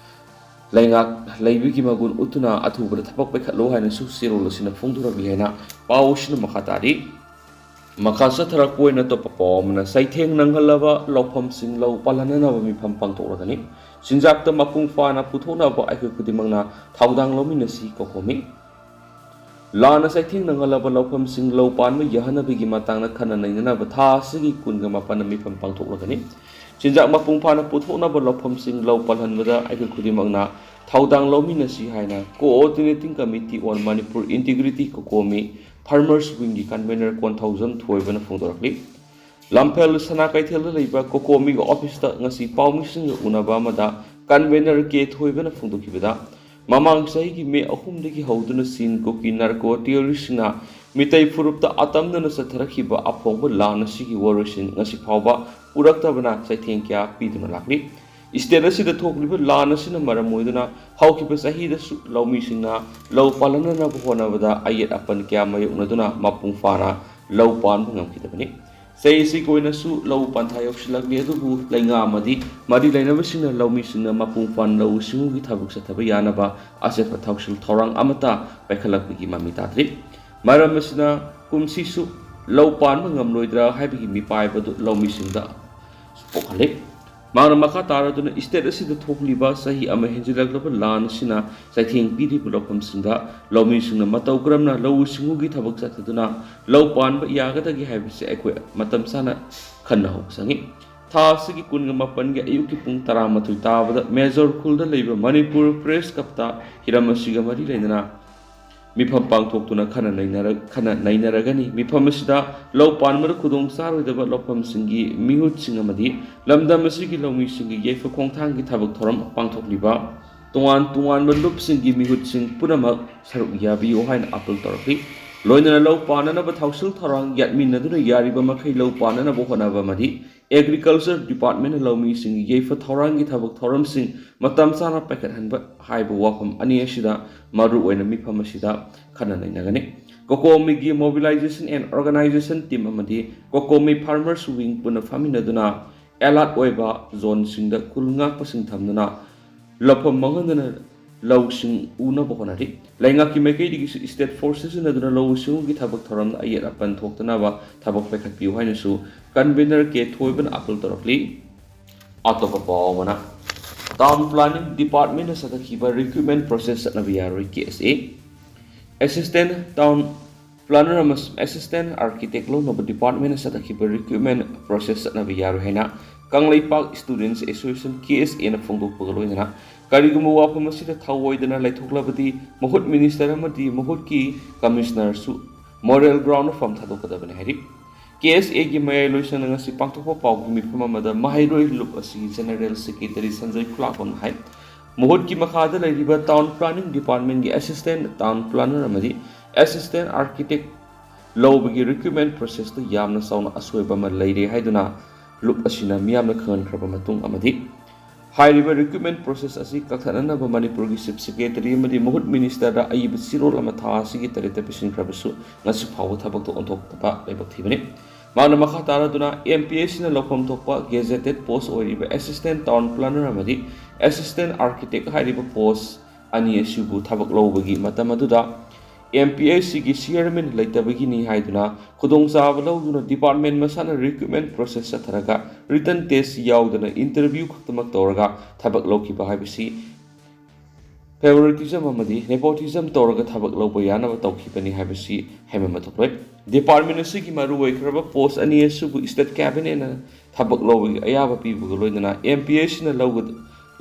ꯂꯩꯉꯥꯛ ꯂꯩꯕꯒꯤ ꯃꯒꯨꯟ ꯎꯠꯇꯨꯅ ꯑꯊꯨꯕꯗ ꯊꯕꯛ ꯄꯥꯏꯈꯠꯂꯨ ꯍꯥꯏꯅꯁꯨ ꯆꯦꯔꯣꯜ ꯑꯁꯤꯅ ꯐꯣꯡꯗꯣꯔꯛꯂꯤ ꯍꯥꯏꯅ ꯄꯥꯎ ꯑꯁꯤꯅ ꯃꯈꯥ ꯇꯥꯔꯤ꯫ ꯃꯈꯥ ꯆꯠꯊꯔꯛꯄ ꯑꯣꯏꯅ ꯑꯇꯣꯞꯄ ꯄꯥꯎ ꯑꯃꯅ, ꯆꯩꯊꯦꯡ ꯅꯪꯍꯜꯂꯕ ꯂꯧꯐꯝꯁꯤꯡ ꯂꯧ ꯄꯥꯜꯍꯟꯅꯅꯕ ꯃꯤꯐꯝ ꯄꯥꯡꯊꯣꯛꯂꯒꯅꯤ꯫ ꯆꯤꯟꯖꯥꯛꯇ ꯃꯄꯨꯡ ꯐꯥꯅ ꯄꯨꯊꯣꯛꯅꯕ ꯑꯩꯈꯣꯏ ꯈꯨꯗꯤꯡꯃꯛꯅ ꯊꯧꯗꯥꯡ ꯂꯧꯃꯤꯟꯅꯁꯤ ꯀꯧꯈꯣꯝꯃꯤ꯫ ꯂꯥꯟꯅ ꯆꯩꯊꯦꯡ ꯅꯪꯍꯜꯂꯕ ꯂꯧꯐꯝꯁꯤꯡ ꯂꯧ ꯄꯥꯟꯕ ꯌꯥꯍꯟꯅꯕꯒꯤ ꯃꯇꯥꯡꯗ ꯈꯟꯅ ꯅꯩꯅꯅꯕ ꯊꯥ ꯑꯁꯤꯒꯤ ꯀꯨꯟꯒ ꯃꯥꯄꯟꯗ ꯃꯤꯐꯝ ꯄꯥꯡꯊꯣꯛꯂꯒꯅꯤ꯫ ꯆꯤꯟꯖꯥꯛ ꯃꯄꯨꯡ ꯐꯥꯅ ꯄꯨꯊꯣꯛꯅꯕ ꯂꯧꯐꯝꯁꯤꯡ ꯂꯧ ꯄꯥꯜꯍꯟꯕꯗ ꯑꯩꯈꯣꯏ ꯈꯨꯗꯤꯡꯃꯛꯅ ꯊꯧꯗꯥꯡ ꯂꯧꯃꯤꯟꯅꯁꯤ ꯍꯥꯏꯅ Coordinating Committee on Manipur Integrity ꯀꯣꯀꯣꯃꯤ Farmers Wingꯒꯤ convener Konthoujam ꯊꯣꯏꯕꯅ ꯐꯣꯡꯗꯣꯔꯛꯂꯤ꯫ ꯂꯝꯐꯦꯜ ꯁꯅꯥ ꯀꯩꯊꯦꯜꯗ ꯂꯩꯕ ꯀꯣꯀꯣꯃꯤꯒꯤ ꯑꯣꯐꯤꯁꯇ ꯉꯁꯤ ꯄꯥꯎꯃꯤꯁꯤꯡꯒ ꯎꯅꯕ ꯑꯃꯗ convener ꯀꯦ ꯊꯣꯏꯕꯅ ꯐꯣꯡꯗꯣꯛꯈꯤꯕꯗ, ꯃꯃꯥꯡ ꯆꯍꯤꯒꯤ ꯃꯦ ꯑꯍꯨꯝꯗꯒꯤ ꯍꯧꯗꯨꯅ ꯆꯤꯟ ꯀꯨꯀꯤ narco terroristꯁꯤꯡꯅ ꯃꯤꯇꯩ ꯐꯨꯔꯨꯞꯇ ꯑꯇꯝꯅꯅ ꯆꯠꯊꯔꯛꯈꯤꯕ ꯑꯐꯣꯡꯕ ꯂꯥꯟ ꯑꯁꯤꯒꯤ ꯋꯥꯔꯣꯏꯁꯤꯟ ꯉꯁꯤ ꯐꯥꯎꯕ ꯄꯨꯔꯛꯇꯕꯅ ꯆꯩꯊꯦꯡ ꯀꯌꯥ ꯄꯤꯗꯨꯅ ꯂꯥꯛꯂꯤ꯫ ꯁ꯭ꯇꯦꯠ ꯑꯁꯤꯗ ꯊꯣꯛꯂꯤꯕ ꯂꯥꯟ ꯑꯁꯤꯅ ꯃꯔꯝ ꯑꯣꯏꯗꯨꯅ ꯍꯧꯈꯤꯕ ꯆꯍꯤꯗꯁꯨ ꯂꯧꯃꯤꯁꯤꯡꯅ ꯂꯧ ꯄꯥꯜꯍꯟꯅꯅꯕ ꯍꯣꯠꯅꯕꯗ ꯑꯌꯦꯠ ꯑꯄꯟ ꯀꯌꯥ ꯃꯥꯌꯣꯛꯅꯗꯨꯅ ꯃꯄꯨꯡ ꯐꯥꯅ ꯂꯧ ꯄꯥꯟꯕ ꯉꯝꯈꯤꯗꯕꯅꯤ꯫ ꯆꯍꯤ ꯑꯁꯤꯒꯤ ꯑꯣꯏꯅꯁꯨ ꯂꯧ ꯄꯟꯊꯥ ꯌꯧꯁꯤꯜꯂꯛꯂꯤ, ꯑꯗꯨꯕꯨ ꯂꯩꯉꯥꯛ ꯑꯃꯗꯤ ꯃꯔꯤ ꯂꯩꯅꯕꯁꯤꯡꯅ ꯂꯧꯃꯤꯁꯤꯡꯅ ꯃꯄꯨꯡ ꯐꯥꯅ ꯂꯧꯎ ꯁꯤꯡꯎꯒꯤ ꯊꯕꯛ ꯆꯠꯊꯕ ꯌꯥꯅꯕ ꯑꯆꯦꯠꯄ ꯊꯧꯁꯤꯜ ꯊꯧꯔꯥꯡ ꯑꯃꯠꯇ ꯄꯥꯏꯈꯠꯂꯛꯄꯒꯤ ꯃꯃꯤ ꯇꯥꯗ꯭ꯔꯤ꯫ ꯃꯔꯝ ꯑꯁꯤꯅ ꯀꯨꯝꯁꯤꯁꯨ ꯂꯧ ꯄꯥꯟꯕ ꯉꯝꯂꯣꯏꯗ꯭ꯔꯥ ꯍꯥꯏꯕꯒꯤ ꯃꯤꯄꯥꯏꯕꯗꯨ ꯂꯧꯃꯤꯁꯤꯡꯗ ꯄꯣꯛꯍꯜꯂꯤ꯫ ꯃꯍꯥꯛꯅ ꯃꯈꯥ ꯇꯥꯔꯗꯨꯅ state ꯑꯁꯤꯗ ꯊꯣꯛꯂꯤꯕ ꯆꯍꯤ ꯑꯃ ꯍꯦꯟꯖꯤꯜꯂꯛꯂꯕ ꯂꯥꯟ ꯑꯁꯤꯅ ꯆꯩꯊꯦꯡ ꯄꯤꯔꯤꯕ ꯂꯧꯐꯝꯁꯤꯡꯗ ꯂꯧꯃꯤꯁꯤꯡꯅ ꯃꯇꯧ ꯀꯔꯝꯅ ꯂꯧꯎ ꯁꯤꯡꯎꯒꯤ ꯊꯕꯛ ꯆꯠꯊꯗꯨꯅ ꯂꯧ ꯄꯥꯟꯕ ꯌꯥꯒꯗꯒꯦ ꯍꯥꯏꯕꯁꯤ ꯑꯩꯈꯣꯏ ꯃꯇꯝ ꯆꯥꯅ ꯈꯟꯅꯍꯧꯕ ꯆꯪꯏ꯫ ꯊꯥ ꯑꯁꯤꯒꯤ ꯀꯨꯟꯒ ꯃꯥꯄꯟꯒꯤ ꯑꯌꯨꯛꯀꯤ ꯄꯨꯡ ꯇꯔꯥꯃꯥꯊꯣꯏ ꯇꯥꯕꯗ ꯃꯦꯖꯣꯔ ꯈꯨꯜꯗ ꯂꯩꯕ ꯃꯅꯤꯄꯨꯔ ꯄ꯭ꯔꯦꯁ ꯀꯞꯇ ꯍꯤꯔꯝ ꯑꯁꯤꯒ ꯃꯔꯤ ꯂꯩꯅꯅ ꯃꯤꯐꯝ ꯄꯥꯡꯊꯣꯛꯇꯨꯅ ꯈꯟꯅ ꯅꯩꯅꯔ-, ꯈꯟꯅ ꯅꯩꯅꯔꯒꯅꯤ꯫ ꯃꯤꯐꯝ ꯑꯁꯤꯗ ꯂꯧ ꯄꯥꯟꯕꯗ ꯈꯨꯗꯣꯡ ꯆꯥꯔꯣꯏꯗꯕ ꯂꯧꯐꯝꯁꯤꯡꯒꯤ ꯃꯤꯍꯨꯠꯁꯤꯡ ꯑꯃꯗꯤ ꯂꯝꯗꯝ ꯑꯁꯤꯒꯤ ꯂꯧꯃꯤꯁꯤꯡꯒꯤ ꯌꯥꯏꯐ ꯈꯣꯡꯊꯥꯡꯒꯤ ꯊꯕꯛ ꯊꯧꯔꯝ ꯄꯥꯡꯊꯣꯛꯂꯤꯕ ꯇꯣꯉꯥꯟ ꯇꯣꯉꯥꯟꯕ ꯂꯨꯞꯁꯤꯡꯒꯤ ꯃꯤꯍꯨꯠꯁꯤꯡ ꯄꯨꯝꯅꯃꯛ ꯁꯔꯨꯛ ꯌꯥꯕꯤꯌꯨ ꯍꯥꯏꯅ ꯑꯥꯄꯤꯜ ꯇꯧꯔꯛꯂꯤ꯫ ꯂꯣꯏꯅꯅ ꯂꯧ ꯄꯥꯟꯅꯅꯕ ꯊꯧꯁꯤꯜ ꯊꯧꯔꯥꯡ ꯌꯥꯠꯃꯤꯟꯅꯗꯨꯅ ꯌꯥꯔꯤꯕ ꯃꯈꯩ ꯂꯧ ꯄꯥꯟꯅꯅꯕ ꯍꯣꯠꯅꯕ ꯑꯃꯗꯤ Agriculture Departmentꯅ ꯂꯧꯃꯤꯁꯤꯡꯒꯤ ꯌꯥꯏꯐ ꯊꯧꯔꯥꯡꯒꯤ ꯊꯕꯛ ꯊꯧꯔꯝꯁꯤꯡ ꯃꯇꯝ ꯆꯥꯅ ꯄꯥꯏꯈꯠꯍꯟꯕ ꯍꯥꯏꯕ ꯋꯥꯐꯝ ꯑꯅꯤ ꯑꯁꯤꯗ ꯃꯔꯨꯑꯣꯏꯅ ꯃꯤꯐꯝ ꯑꯁꯤꯗ ꯈꯟꯅ ꯅꯩꯅꯒꯅꯤ꯫ COCOMIꯒꯤ Mobilization and Organization Team ꯑꯃꯗꯤ COCOMI Farmers Wing ꯄꯨꯟꯅ ꯐꯝꯃꯤꯟꯅꯗꯨꯅ alert ꯑꯣꯏꯕ zoneꯁꯤꯡꯗ ꯈꯨꯜ ꯉꯥꯛꯄꯁꯤꯡ ꯊꯝꯗꯨꯅ ꯂꯧꯐꯝ ꯃꯥꯡꯍꯟꯗꯅ ꯂꯧꯁꯤꯡ ꯎꯅꯕ ꯍꯣꯠꯅꯔꯤ꯫ ꯂꯩꯉꯥꯛꯀꯤ ꯃꯥꯏꯀꯩꯗꯒꯤꯁꯨ state force ꯁꯤꯖꯤꯟꯅꯗꯨꯅ ꯂꯧꯎ ꯁꯤꯡꯎꯒꯤ ꯊꯕꯛ ꯊꯧꯔꯝꯗ ꯑꯌꯦꯠ ꯑꯄꯟ ꯊꯣꯛꯇꯅꯕ ꯊꯕꯛ ꯄꯥꯏꯈꯠꯄꯤꯌꯨ ꯍꯥꯏꯅꯁꯨ convener ꯀꯦ ꯊꯣꯏꯕꯅ ꯑꯥꯄꯤꯜ ꯇꯧꯔꯛꯂꯤ꯫ ꯑꯇꯣꯞꯄ ꯄꯥꯎ ꯑꯃꯅ, Town Planning Departmentꯅ ꯆꯠꯊꯈꯤꯕ recruitment process ꯆꯠꯅꯕ ꯌꯥꯔꯣꯏ, KSA꯫ Assistant Town Planner ꯑꯃꯁꯨꯡ Assistant Architect ꯂꯧꯅꯕ departmentꯅ ꯆꯠꯊꯈꯤꯕ recruitment process ꯆꯠꯅꯕ ꯌꯥꯔꯣꯏ ꯍꯥꯏꯅ ꯀꯪꯂꯩꯄꯥꯛ Students Association, KSAꯅ ꯐꯣꯡꯗꯣꯛꯄꯒ ꯂꯣꯏꯅꯅ ꯀꯔꯤꯒꯨꯝꯕ ꯋꯥꯐꯝ ꯑꯁꯤꯗ ꯊꯧꯑꯣꯏꯗꯅ ꯂꯩꯊꯣꯛꯂꯕꯗꯤ ꯃꯍꯨꯠ minister ꯑꯃꯗꯤ ꯃꯍꯨꯠꯀꯤ commissionerꯁꯨ moral groundꯗ ꯐꯝ ꯊꯥꯗꯣꯛꯀꯗꯕꯅꯤ ꯍꯥꯏꯔꯤ꯫ KSAꯒꯤ ꯃꯌꯥꯏ ꯂꯣꯏꯁꯪꯅ ꯉꯁꯤ ꯄꯥꯡꯊꯣꯛꯄ ꯄꯥꯎꯒꯤ ꯃꯤꯐꯝ ꯑꯃꯗ ꯃꯍꯩꯔꯣꯏ ꯂꯨꯞ ꯑꯁꯤꯒꯤ General Secretary ꯁꯟꯖꯣꯏ ꯈꯨꯂꯥꯛꯄꯝꯅ ꯍꯥꯏ, ꯃꯍꯨꯠꯀꯤ ꯃꯈꯥꯗ ꯂꯩꯔꯤꯕ Town Planning Departmentꯀꯤ Assistant Town Planner ꯑꯃꯗꯤ Assistant Architect ꯂꯧꯕꯒꯤ recruitment processꯇ ꯌꯥꯝꯅ ꯆꯥꯎꯅ ꯑꯁꯣꯏꯕ ꯑꯃ ꯂꯩꯔꯦ ꯍꯥꯏꯗꯨꯅ ꯂꯨꯞ ꯑꯁꯤꯅ ꯃꯤꯌꯥꯝꯅ ꯈꯪꯍꯟꯈ꯭ꯔꯕ ꯃꯇꯨꯡ ꯑꯃꯗꯤ ꯍꯥꯏꯔꯤꯕ recruitment process ꯑꯁꯤ ꯀꯛꯊꯠꯅꯅꯕ ꯃꯅꯤꯄꯨꯔꯒꯤ Chief Secretary ꯑꯃꯗꯤ ꯃꯍꯨꯠ ministerꯗ ꯑꯏꯕ ꯆꯦꯔꯣꯜ ꯑꯃ ꯊꯥ ꯑꯁꯤꯒꯤ ꯇꯔꯦꯠꯇ ꯄꯤꯁꯤꯟꯈ꯭ꯔꯕꯁꯨ ꯉꯁꯤ ꯐꯥꯎꯕ ꯊꯕꯛꯇ ꯑꯣꯟꯊꯣꯛꯇꯕ ꯂꯥꯏꯕꯛ ꯊꯤꯕꯅꯤ꯫ ꯃꯍꯥꯛꯅ ꯃꯈꯥ ꯇꯥꯔꯗꯨꯅ MPSCꯅ ꯂꯧꯐꯝ ꯊꯣꯛꯄ gazetted post ꯑꯣꯏꯔꯤꯕ Assistant Town Planner ꯑꯃꯗꯤ Assistant Architect ꯍꯥꯏꯔꯤꯕ post ꯑꯅꯤ ꯑꯁꯤꯕꯨ ꯊꯕꯛ ꯂꯧꯕꯒꯤ ꯃꯇꯝ ꯑꯗꯨꯗ ꯑꯦꯝ ꯄꯤ ꯑꯦꯁ ꯁꯤꯒꯤ ꯆꯤꯌꯔꯃꯦꯟ ꯂꯩꯇꯕꯒꯤꯅꯤ ꯍꯥꯏꯗꯨꯅ ꯈꯨꯗꯣꯡꯆꯥꯕ ꯂꯧꯗꯨꯅ ꯗꯤꯄꯥꯔꯠꯃꯦꯟ ꯃꯁꯥꯅ ꯔꯤꯀ꯭ꯔꯨꯠꯃꯦꯟ ꯄ꯭ꯔꯣꯁꯦꯁ ꯆꯠꯊꯔꯒ ꯔꯤꯇꯟ ꯇꯦꯁ ꯌꯥꯎꯗꯅ ꯏꯟꯇꯔꯚ꯭ꯌꯨ ꯈꯛꯇꯃꯛ ꯇꯧꯔꯒ ꯊꯕꯛ ꯂꯧꯈꯤꯕ ꯍꯥꯏꯕꯁꯤ ꯐꯦꯚꯣꯔꯤꯇꯤꯖꯝ ꯑꯃꯗꯤ ꯅꯦꯄꯣꯇꯤꯖꯝ ꯇꯧꯔꯒ ꯊꯕꯛ ꯂꯧꯕ ꯌꯥꯅꯕ ꯇꯧꯈꯤꯕꯅꯤ ꯍꯥꯏꯕꯁꯤ ꯍꯥꯏꯃꯟꯕ ꯊꯣꯛꯂꯣꯏ꯫ ꯗꯤꯄꯥꯔꯠꯃꯦꯟ ꯑꯁꯤꯒꯤ ꯃꯔꯨꯑꯣꯏꯈ꯭ꯔꯕ ꯄꯣꯁ ꯑꯅꯤ ꯑꯁꯤꯕꯨ ꯁ꯭ꯇꯦꯠ ꯀꯦꯕꯤꯅꯦꯠꯅ ꯊꯕꯛ ꯂꯧꯕꯒꯤ ꯑꯌꯥꯕ ꯄꯤꯕꯒ ꯂꯣꯏꯅꯅ ꯑꯦꯝ ꯄꯤ ꯑꯦꯁ ꯁꯤꯅ ꯂꯧꯒ-,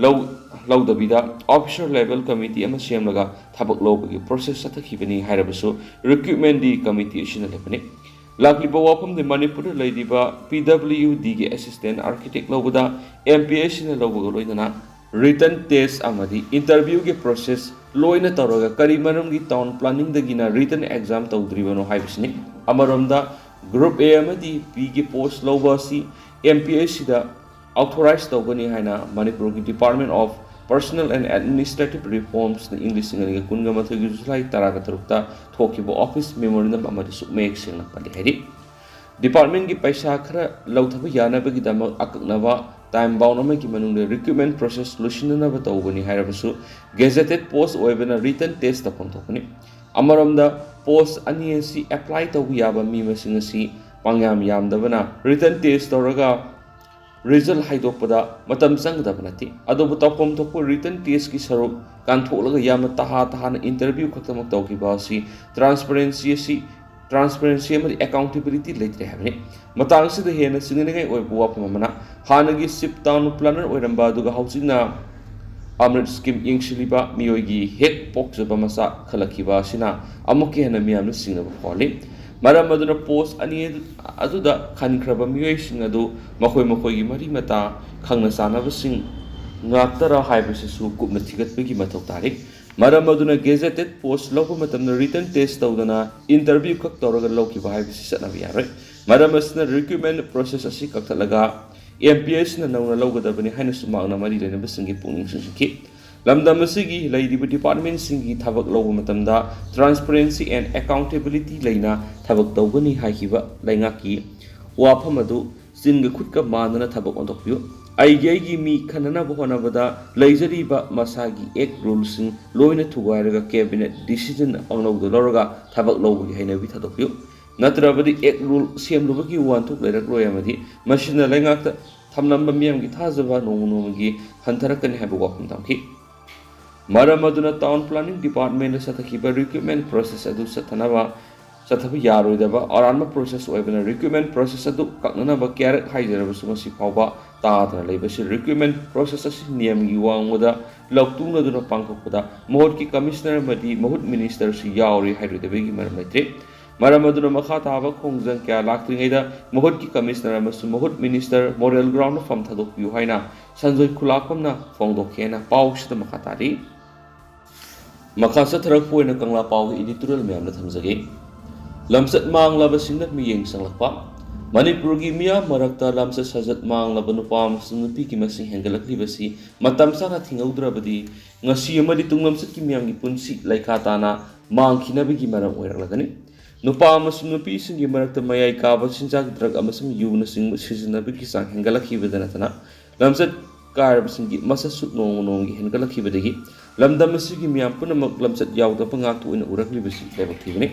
ꯂꯧ-, ꯂꯧꯗꯕꯤꯗ ꯑꯣꯐꯤꯁꯔ ꯂꯦꯚꯦꯜ ꯀꯃꯤꯇꯤ ꯑꯃ ꯁꯦꯝꯂꯒ ꯊꯕꯛ ꯂꯧꯕꯒꯤ ꯄ꯭ꯔꯣꯁꯦꯁ ꯆꯠꯊꯈꯤꯕꯅꯤ ꯍꯥꯏꯔꯕꯁꯨ ꯔꯤꯀ꯭ꯔꯨꯠꯃꯦꯟꯗꯤ ꯀꯃꯤꯇꯤ ꯑꯁꯤꯅ ꯂꯦꯞꯄꯅꯤ꯫ ꯂꯥꯛꯂꯤꯕ ꯋꯥꯐꯝꯗꯤ ꯃꯅꯤꯄꯨꯔꯗ ꯂꯩꯔꯤꯕ ꯄꯤ ꯗꯕ꯭ꯂꯤꯌꯨ ꯗꯤꯒꯤ ꯑꯦꯁꯤꯁꯇꯦꯟ ꯑꯥꯔꯀꯤꯇꯦꯛ ꯂꯧꯕꯗ ꯑꯦꯝ ꯄꯤ ꯑꯦꯁ ꯁꯤꯅ ꯂꯧꯕꯒ ꯂꯣꯏꯅꯅ ꯔꯤꯇꯟ ꯇꯦꯁ ꯑꯃꯗꯤ ꯏꯟꯇꯔꯚ꯭ꯌꯨꯒꯤ ꯄ꯭ꯔꯣꯁꯦꯁ ꯂꯣꯏꯅ ꯇꯧꯔꯒ ꯀꯔꯤ ꯃꯔꯝꯒꯤ ꯇꯥꯎꯟ ꯄ꯭ꯂꯥꯅꯤꯡꯗꯒꯤꯅ ꯔꯤꯇꯟ ꯑꯦꯛꯖꯥꯝ ꯇꯧꯗ꯭ꯔꯤꯕꯅꯣ ꯍꯥꯏꯕꯁꯤꯅꯤ꯫ ꯑꯃꯔꯣꯝꯗ ꯒ꯭ꯔꯨꯞ ꯑꯦ ꯑꯃꯗꯤ ꯕꯤꯒꯤ ꯄꯣꯁ ꯂꯧꯕ ꯑꯁꯤ ꯑꯦꯝ ꯄꯤ ꯑꯦꯁ ꯁꯤꯗ ꯑꯣꯊꯣꯔꯥꯏꯖ ꯇꯧꯒꯅꯤ ꯍꯥꯏꯅ ꯃꯅꯤꯄꯨꯔꯒꯤ Department of Personnel and Administrative Reformsꯅ ꯏꯪ ꯂꯤꯁꯤꯡ ꯑꯅꯤꯒ ꯀꯨꯟꯒ ꯃꯥꯊꯣꯏꯒꯤ ꯖꯨꯂꯥꯏ ꯇꯔꯥꯒ ꯇꯔꯨꯛꯇ ꯊꯣꯛꯈꯤꯕ ꯑꯣꯐꯤꯁ ꯃꯦꯃꯣꯔꯦꯟꯗꯝ ꯑꯃꯗꯁꯨ ꯃꯌꯦꯛ ꯁꯦꯡꯅ ꯄꯜꯂꯤ ꯍꯥꯏꯔꯤ꯫ ꯗꯤꯄꯥꯔꯠꯃꯦꯟꯒꯤ ꯄꯩꯁꯥ ꯈꯔ ꯂꯧꯊꯕ ꯌꯥꯅꯕꯒꯤꯗꯃꯛ ꯑꯀꯛꯅꯕ ꯇꯥꯏꯝ ꯕꯥꯎꯟ ꯑꯃꯒꯤ ꯃꯅꯨꯡꯗ ꯔꯤꯀ꯭ꯔꯨꯠꯃꯦꯟ ꯄ꯭ꯔꯣꯁꯦꯁ ꯂꯣꯏꯁꯤꯟꯅꯅꯕ ꯇꯧꯕꯅꯤ ꯍꯥꯏꯔꯕꯁꯨ ꯒꯦꯖꯦꯇꯦꯠ ꯄꯣꯁ ꯑꯣꯏꯕꯅ ꯔꯤꯇꯟ ꯇꯦꯁ ꯇꯧꯐꯝ ꯊꯣꯛꯄꯅꯤ꯫ ꯑꯃꯔꯣꯝꯗ ꯄꯣꯁ ꯑꯅꯤ ꯑꯁꯤ ꯑꯦꯄ꯭ꯂꯥꯏ ꯇꯧꯕ ꯌꯥꯕ ꯃꯤ ꯃꯁꯤꯡ ꯑꯁꯤ ꯄꯪꯌꯥꯝ ꯌꯥꯝꯗꯕꯅ ꯔꯤꯇꯟ ꯇꯦꯁ ꯇꯧꯔꯒ ꯔꯤꯖꯜ ꯍꯥꯏꯗꯣꯛꯄꯗ ꯃꯇꯝ ꯆꯪꯒꯗꯕ ꯅꯠꯇꯦ꯫ ꯑꯗꯨꯕꯨ ꯇꯧꯐꯝ ꯊꯣꯛꯄ ꯔꯤꯇꯟ ꯇꯦꯁꯀꯤ ꯁꯔꯨꯛ ꯀꯥꯟꯊꯣꯛꯂꯒ ꯌꯥꯝꯅ ꯇꯍꯥ ꯇꯍꯥꯅ ꯏꯟꯇꯔꯚ꯭ꯌꯨ ꯈꯛꯇꯃꯛ ꯇꯧꯈꯤꯕ ꯑꯁꯤ ꯇ꯭ꯔꯥꯟꯁꯄꯔꯦꯟꯁꯤ ꯑꯁꯤ, ꯇ꯭ꯔꯥꯟꯁꯄꯔꯦꯟꯁꯤ ꯑꯃꯗꯤ ꯑꯦꯀꯥꯎꯟꯇꯦꯕꯤꯂꯤꯇꯤ ꯂꯩꯇ꯭ꯔꯦ ꯍꯥꯏꯕꯅꯤ꯫ ꯃꯇꯥꯡꯁꯤꯗ ꯍꯦꯟꯅ ꯆꯤꯡꯅꯅꯤꯡꯉꯥꯏ ꯑꯣꯏꯕ ꯋꯥꯐꯝ ꯑꯃꯅ, ꯍꯥꯟꯅꯒꯤ ꯆꯤꯐ ꯇꯥꯎꯟ ꯄ꯭ꯂꯥꯅꯔ ꯑꯣꯏꯔꯝꯕ ꯑꯗꯨꯒ ꯍꯧꯖꯤꯛꯅ ꯑꯃ꯭ꯔꯤꯠ ꯁ꯭ꯀꯤꯝ ꯌꯦꯡꯁꯤꯜꯂꯤꯕ ꯃꯤꯑꯣꯏꯒꯤ ꯍꯦꯛ ꯄꯣꯛꯆꯕ ꯃꯆꯥ ꯈꯜꯂꯛꯈꯤꯕ ꯑꯁꯤꯅ ꯑꯃꯨꯛꯀ ꯍꯦꯟꯅ ꯃꯤꯌꯥꯝꯅ ꯆꯤꯡꯅꯕ ꯐꯥꯎꯍꯜꯂꯤ꯫ ꯃꯔꯝ ꯑꯗꯨꯅ ꯄꯣꯁ ꯑꯅꯤ ꯑꯗꯨꯗ ꯈꯟꯈ꯭ꯔꯕ ꯃꯤꯑꯣꯏꯁꯤꯡ ꯑꯗꯨ ꯃꯈꯣꯏ ꯃꯈꯣꯏꯒꯤ ꯃꯔꯤ ꯃꯇꯥ, ꯈꯪꯅ ꯆꯥꯟꯅꯕꯁꯤꯡ ꯉꯥꯛꯇꯔꯥ ꯍꯥꯏꯕꯁꯤꯁꯨ ꯀꯨꯞꯅ ꯊꯤꯒꯠꯄꯒꯤ ꯃꯊꯧ ꯇꯥꯔꯤ꯫ ꯃꯔꯝ ꯑꯗꯨꯅ ꯒꯦꯖꯦꯇꯦꯠ ꯄꯣꯁ ꯂꯧꯕ ꯃꯇꯝꯗ ꯔꯤꯇꯟ ꯇꯦꯁ ꯇꯧꯗꯅ ꯏꯟꯇꯔꯚ꯭ꯌꯨ ꯈꯛ ꯇꯧꯔꯒ ꯂꯧꯈꯤꯕ ꯍꯥꯏꯕꯁꯤ ꯆꯠꯅꯕ ꯌꯥꯔꯣꯏ꯫ ꯃꯔꯝ ꯑꯁꯤꯅ ꯔꯤꯀ꯭ꯔꯨꯠꯃꯦꯟ ꯄ꯭ꯔꯣꯁꯦꯁ ꯑꯁꯤ ꯀꯛꯊꯠꯂꯒ ꯑꯦꯝ ꯄꯤ ꯑꯦꯁꯅ ꯅꯧꯅ ꯂꯧꯒꯗꯕꯅꯤ ꯍꯥꯏꯅꯁꯨ ꯃꯍꯥꯛꯅ ꯃꯔꯤ ꯂꯩꯅꯕꯁꯤꯡꯒꯤ ꯄꯨꯛꯅꯤꯡ ꯆꯤꯡꯁꯤꯟꯈꯤ꯫ ꯂꯝꯗꯝ ꯑꯁꯤꯒꯤ ꯂꯩꯔꯤꯕ ꯗꯤꯄꯥꯔꯠꯃꯦꯟꯁꯤꯡꯒꯤ ꯊꯕꯛ ꯂꯧꯕ ꯃꯇꯝꯗ ꯇ꯭ꯔꯥꯟꯁꯄꯔꯦꯟꯁꯤ ꯑꯦꯟ ꯑꯦꯀꯥꯎꯟꯇꯦꯕꯤꯂꯤꯇꯤ ꯂꯩꯅ ꯊꯕꯛ ꯇꯧꯒꯅꯤ ꯍꯥꯏꯈꯤꯕ ꯂꯩꯉꯥꯛꯀꯤ ꯋꯥꯐꯝ ꯑꯗꯨ ꯆꯤꯟꯒ ꯈꯨꯠꯀ ꯃꯥꯟꯅꯅ ꯊꯕꯛ ꯑꯣꯟꯊꯣꯛꯄꯤꯌꯨ꯫ ꯑꯩꯒꯤ ꯑꯩꯒꯤ ꯃꯤ ꯈꯟꯅꯅꯕ ꯍꯣꯠꯅꯕꯗ ꯂꯩꯖꯔꯤꯕ ꯃꯁꯥꯒꯤ ꯑꯦꯛ ꯔꯨꯜꯁꯤꯡ ꯂꯣꯏꯅ ꯊꯨꯒꯥꯏꯔꯒ ꯀꯦꯕꯤꯅꯦꯠ ꯗꯤꯁꯤꯖꯟ ꯄꯪꯂꯧꯗ ꯂꯧꯔꯒ ꯊꯕꯛ ꯂꯧꯕꯒꯤ ꯍꯩꯅꯕꯤ ꯊꯥꯗꯣꯛꯄꯤꯌꯨ꯫ ꯅꯠꯇ꯭ꯔꯕꯗꯤ ꯑꯦꯛ ꯔꯨꯜ ꯁꯦꯝꯂꯨꯕꯒꯤ ꯋꯥꯍꯟꯊꯣꯛ ꯂꯩꯔꯛꯂꯣꯏ ꯑꯃꯗꯤ ꯃꯁꯤꯅ ꯂꯩꯉꯥꯛꯇ ꯊꯝꯂꯝꯕ ꯃꯤꯌꯥꯝꯒꯤ ꯊꯥꯖꯕ ꯅꯣꯡꯃ ꯅꯣꯡꯃꯒꯤ ꯍꯟꯊꯔꯛꯀꯅꯤ ꯍꯥꯏꯕ ꯋꯥꯐꯝ ꯊꯝꯈꯤ꯫ ꯃꯔꯝ ꯑꯗꯨꯅ ꯇꯥꯎꯟ ꯄ꯭ꯂꯥꯅꯤꯡ ꯗꯤꯄꯥꯔꯠꯃꯦꯟꯗ ꯆꯠꯊꯈꯤꯕ ꯔꯤꯀ꯭ꯔꯨꯠꯃꯦꯟ ꯄ꯭ꯔꯣꯁꯦꯁ ꯑꯗꯨ ꯆꯠꯊꯅꯕ ꯆꯠꯊꯕ ꯌꯥꯔꯣꯏꯗꯕ ꯑꯔꯥꯟꯕ ꯄ꯭ꯔꯣꯁꯦꯁ ꯑꯣꯏꯕꯅ ꯔꯤꯀ꯭ꯔꯨꯠꯃꯦꯟ ꯄ꯭ꯔꯣꯁꯦꯁ ꯑꯗꯨ ꯀꯛꯅꯅꯕ ꯀꯌꯥꯔꯛ ꯍꯥꯏꯖꯔꯕꯁꯨ ꯉꯁꯤ ꯐꯥꯎꯕ ꯇꯥꯗꯅ ꯂꯩꯕꯁꯤ ꯔꯤꯀ꯭ꯔꯨꯠꯃꯦꯟ ꯄ꯭ꯔꯣꯁꯦꯁ ꯑꯁꯤ ꯅꯤꯌꯝꯒꯤ ꯋꯥꯡꯃꯗ ꯂꯧꯇꯨꯅꯗꯨꯅ ꯄꯥꯡꯊꯣꯛꯄꯗ ꯃꯍꯨꯠꯀꯤ ꯀꯃꯤꯁꯅꯔ ꯑꯃꯗꯤ ꯃꯍꯨꯠ ꯃꯤꯅꯤꯁꯇꯔꯁꯨ ꯌꯥꯎꯔꯤ ꯍꯥꯏꯔꯣꯏꯗꯕꯒꯤ ꯃꯔꯝ ꯂꯩꯇ꯭ꯔꯦ꯫ ꯃꯔꯝ ꯑꯗꯨꯅ ꯃꯈꯥ ꯇꯥꯕ ꯈꯣꯡꯖꯪ ꯀꯌꯥ ꯂꯥꯛꯇ꯭ꯔꯤꯉꯩꯗ ꯃꯍꯨꯠꯀꯤ ꯀꯃꯤꯁꯅꯔ ꯑꯃꯁꯨꯡ ꯃꯍꯨꯠ ꯃꯤꯅꯤꯁꯇꯔ ꯃꯣꯔꯦꯜ ꯒ꯭ꯔꯥꯎꯟꯗ ꯐꯝ ꯊꯥꯗꯣꯛꯄꯤꯌꯨ ꯍꯥꯏꯅ ꯁꯟꯖꯣꯏ ꯈꯨꯂꯥꯛꯄꯝꯅ ꯐꯣꯡꯗꯣꯛꯈꯤ ꯍꯥꯏꯅ ꯄꯥꯎꯁꯤꯗ ꯃꯈꯥ ꯇꯥꯔꯤ꯫ ꯃꯈꯥ ꯆꯠꯊꯔꯛꯄ ꯑꯣꯏꯅ ꯀꯪꯂꯥ ꯄꯥꯎꯒꯤ ꯏꯗꯤꯇꯣꯔꯤꯌꯦꯜ ꯃꯌꯥꯝꯗ ꯊꯝꯖꯒꯦ꯫ ꯂꯝꯆꯠ ꯃꯥꯡꯂꯕꯁꯤꯡꯅ ꯃꯤꯠꯌꯦꯡ ꯆꯪꯂꯛꯄ꯫ ꯃꯅꯤꯄꯨꯔꯒꯤ ꯃꯤꯌꯥꯝ ꯃꯔꯛꯇ ꯂꯝꯆꯠ ꯁꯥꯖꯠ ꯃꯥꯡꯂꯕ ꯅꯨꯄꯥ ꯑꯃꯁꯨꯡ ꯅꯨꯄꯤꯒꯤ ꯃꯁꯤꯡ ꯍꯦꯟꯒꯠꯂꯛꯂꯤꯕꯁꯤ ꯃꯇꯝ ꯆꯥꯅ ꯊꯤꯡꯍꯧꯗ꯭ꯔꯕꯗꯤ ꯉꯁꯤ ꯑꯃꯗꯤ ꯇꯨꯡꯂꯝꯆꯠꯀꯤ ꯃꯤꯌꯥꯝꯒꯤ ꯄꯨꯟꯁꯤ ꯂꯩꯈꯥ ꯇꯥꯅ ꯃꯥꯡꯈꯤꯅꯕꯒꯤ ꯃꯔꯝ ꯑꯣꯏꯔꯛꯂꯒꯅꯤ꯫ ꯅꯨꯄꯥ ꯑꯃꯁꯨꯡ ꯅꯨꯄꯤꯁꯤꯡꯒꯤ ꯃꯔꯛꯇ ꯃꯌꯥꯏ ꯀꯥꯕ ꯆꯤꯟꯖꯥꯛ, ꯗ꯭ꯔꯒ ꯑꯃꯁꯨꯡ ꯌꯨꯅꯆꯤꯡꯕ ꯁꯤꯖꯤꯟꯅꯕꯒꯤ ꯆꯥꯡ ꯍꯦꯟꯒꯠꯂꯛꯈꯤꯕꯗꯅ ꯅꯠꯇꯅ ꯂꯝꯆꯠ ꯀꯥꯏꯔꯕꯁꯤꯡꯒꯤ ꯃꯁꯛꯁꯨ ꯅꯣꯡꯃ ꯅꯣꯡꯃꯒꯤ ꯍꯦꯟꯒꯠꯂꯛꯈꯤꯕꯗꯒꯤ ꯂꯝꯗꯝ ꯑꯁꯤꯒꯤ ꯃꯤꯌꯥꯝ ꯄꯨꯝꯅꯃꯛ ꯂꯝꯆꯠ ꯌꯥꯎꯗꯕ ꯉꯥꯛꯇ ꯑꯣꯏꯅ ꯎꯔꯛꯂꯤꯕꯁꯤ ꯂꯥꯏꯕꯛ ꯊꯤꯕꯅꯤ꯫